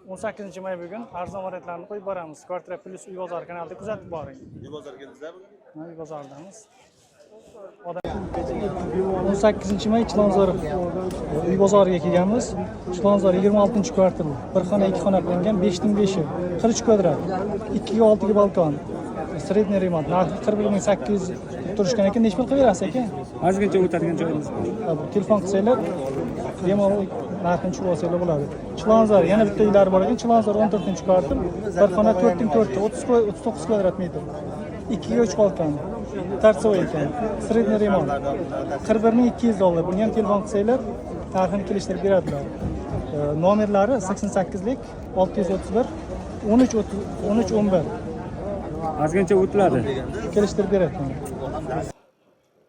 18 may bugun arzon variantlarni qo'yib boramiz. Kvartira Plus Uy bozori kanalida kuzatib boring. Uy bozorga keldingizlar bugun? Mana, uy bozoridamiz. 18 may Chilonzor uy bozoriga kelganmiz. Chilonzor 26-kvartal. Bir xona, ikki xona qilingan, 5 ning 5i. 43 kvadrat. 2 ga 6 ga balkon. Средний ремонт. Narxi 41 800 turishgan ekan. Necha pul qilib berasiz, aka? Ozgincha o'tadigan joyimiz bor. Ha, bu telefon qilsanglar, bemalol narxini tushirib olsanglar bo'ladi. Chilonzor yana bitta uylari bor ekan. Chilonzor 14-kvartal. Bir xona, 4 ning 4, 30 39 kvadrat metr. 2 ga 3 balkon. Торцевой ekan. Средний ремонт. 41 200 dollar. Buni ham telefon qilsanglar, narxini kelishtirib beradilar. Nomerlari 88lik 631 13 30 13 11. Ozgincha o'tiladi. Kelishtirib beradi.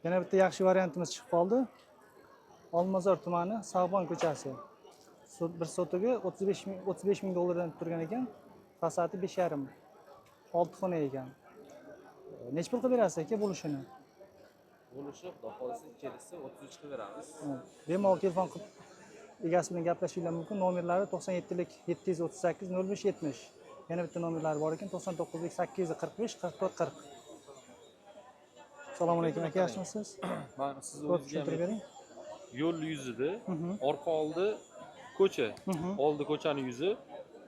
Yana bitta yaxshi variantimiz chiqib qoldi. Olmazor tumani, Sag'bon ko'chasi. Bir sotigi 35 ming, 35 ming dollardan turgan ekan. Fasadi 5,5. Olti xona ekan. Necha pul qilib berasiz, aka, bo'lishini? Bo'lishi, xudo xohlasa, kelishsa, 33 qilib beramiz. Ha, bemalol telefon qilib egasi bilan gaplashishinglar mumkin. Nomerlari 97lik 738 05 70. Yana bitta nomerlari bor ekan: 99lik 845 44 40. Assalomu alaykum, aka, yaxshimisiz? Man sizni Ko'p o'zizga tushuntirib bering. Yo'l yuzida, orqa oldi ko'cha, oldi ko'chani yuzi,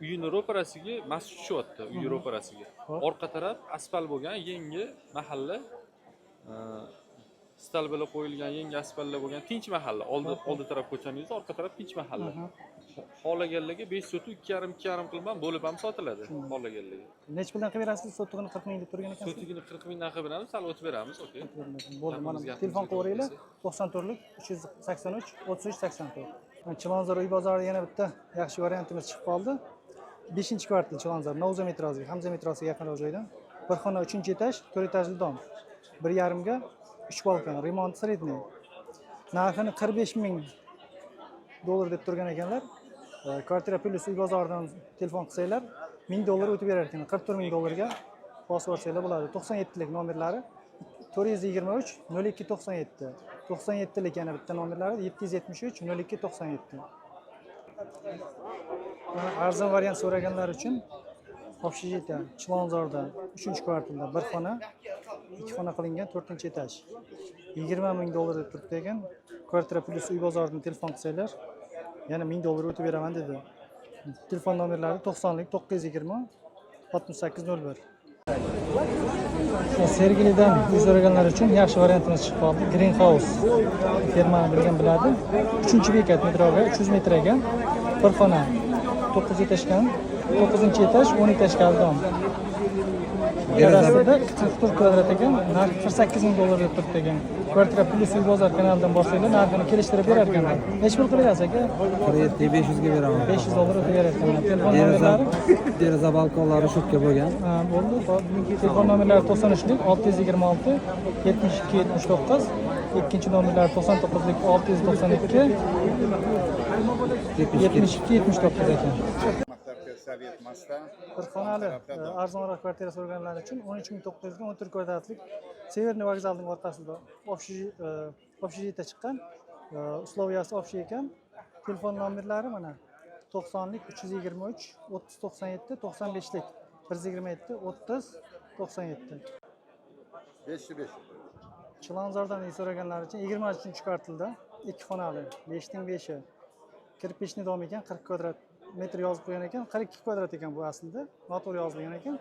uyini ro'parasiga masjid tushyapti, uyi ro'parasiga. Orqa taraf asfalt bo'lgan yangi mahalla, stolbalar qo'yilgan, yangi asfaltlar bo'lgan tinch mahalla. Oldi taraf ko'chani yuzi, orqa taraf tinch mahalla. Xohlaganlarga 5 sotik 2,5 2,5 qilib ham bo'lib ham sotiladi xohlaganlarga. Necha puldan qilib berasiz? Sotig'ini 40 ming deb turgan ekansiz. Sotigini 40 mingdan qilib beramiz, sal o'tib beramiz, okey. Bo'ldi, mana Gapimizga telefon qilaveringlar. kelsa. 94lik 383 33 84. Chilonzor uy bozorida yana bitta yaxshi variantimiz chiqib qoldi. 5-kvartal, Chilonzor, Novza metrosiga, Hamza metrosiga yaqinroq joydan. Bir xona, 3 etaj, 4 etajli дом. 1,5 ga 3 balkon, ремонт средний. Narxini 45 ming dollar deb turgan ekanlar. Kvartira Plus uy bozoridan telefon qilsanglar, 1000 dollar o'tib berar ekan. 44 ming dollarga bosib olsanglar bo'ladi. 97lik nomerlari 423 02 97. 97lik yana bitta nomerlari 773 02 97. Mana, arzon variant so'raganlar uchun общежитие, Chilonzorda 3-kvartalda bir xona, ikki xona qilingan, 4 etaj. 20 ming dollar deb turibdi ekan. Kvartira Plus uy bozoridan telefon qilsanglar, yana 1000 dollar o'tib beraman dedi. Telefon nomerlari 90lik 920 68 01. Sergelidan uy so'raganlar uchun yaxshi variantimiz chiqib qoldi. Green House firmani bilgan biladi. 3 bekat, metroga 300 metr ekan. Bir xona, 9 etajgan, 9 etaj, 10 etajga дом. Deralasida 44 kvadrat ekan, narxi 48 ming dollar deb turibdi ekan. Kvartira Plus uy bozor kanalidan borsanglar, narxini kelishtirib berar ekanlar. Necha pul qilib berasiz, aka? 47 500 ga beraman. 500 dollar o'tib berar ekanlar. Telefon Deraza nomerlari deraza balkonlari shutka bo'lgan. Ha, bo'ldi. Hop. Telefon nomerlari 93lik 626 72 79. Ikkinchi nomerlari 99lik 692 72. 72 79 ekan. Maktabga Sovet Моста. Bir xonali arzonroq kvartira so'raganlar uchun 13 900 ga 14 kvadratlik Северный vokzalning orqasida общежитие chiqqan. Условия si общий ekan. Telefon nomerlari mana: 90lik 323 30 97, 95lik 127 30 97. 5 besh. Chilonzordan uy so'raganlar uchun 23-kvartalda ikki xonali, 5 ning 5i. Кирпичный дом ekan, 40 kvadrat metr yozib qo'ygan ekan, 42 kvadrat ekan bu aslida, noto'g'ri yozilgan ekan.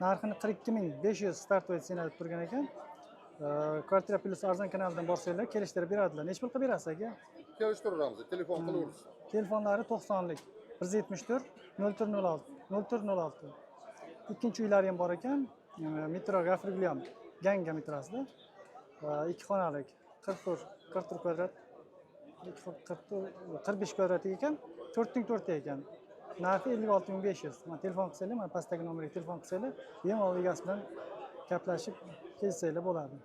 Narxini 42 500 стартовый цена deb turgan ekan. Kvartira Plus arzon kanalidan borsanglar, kelishtirib beradilar. Necha pul qilib berasiz, aka? Kelishtiraveramiz, telefon qilaversin. Telefonlari 90lik 174 04 06 04 06. Ikkinchi uylari ham bor ekan. Metro Gafur Gulyam, Ganga metrosida. Ikki xonalik, 44 44 kvadrat, 44, 45 kvadrat ekan, 4 ning 4 ekan. Narxi 56 500. Mana, telefon qilsanglar, mana pastdagi nomerga telefon qilsanglar, bemalol egasi bilan gaplashib kelishsanglar bo'ladi.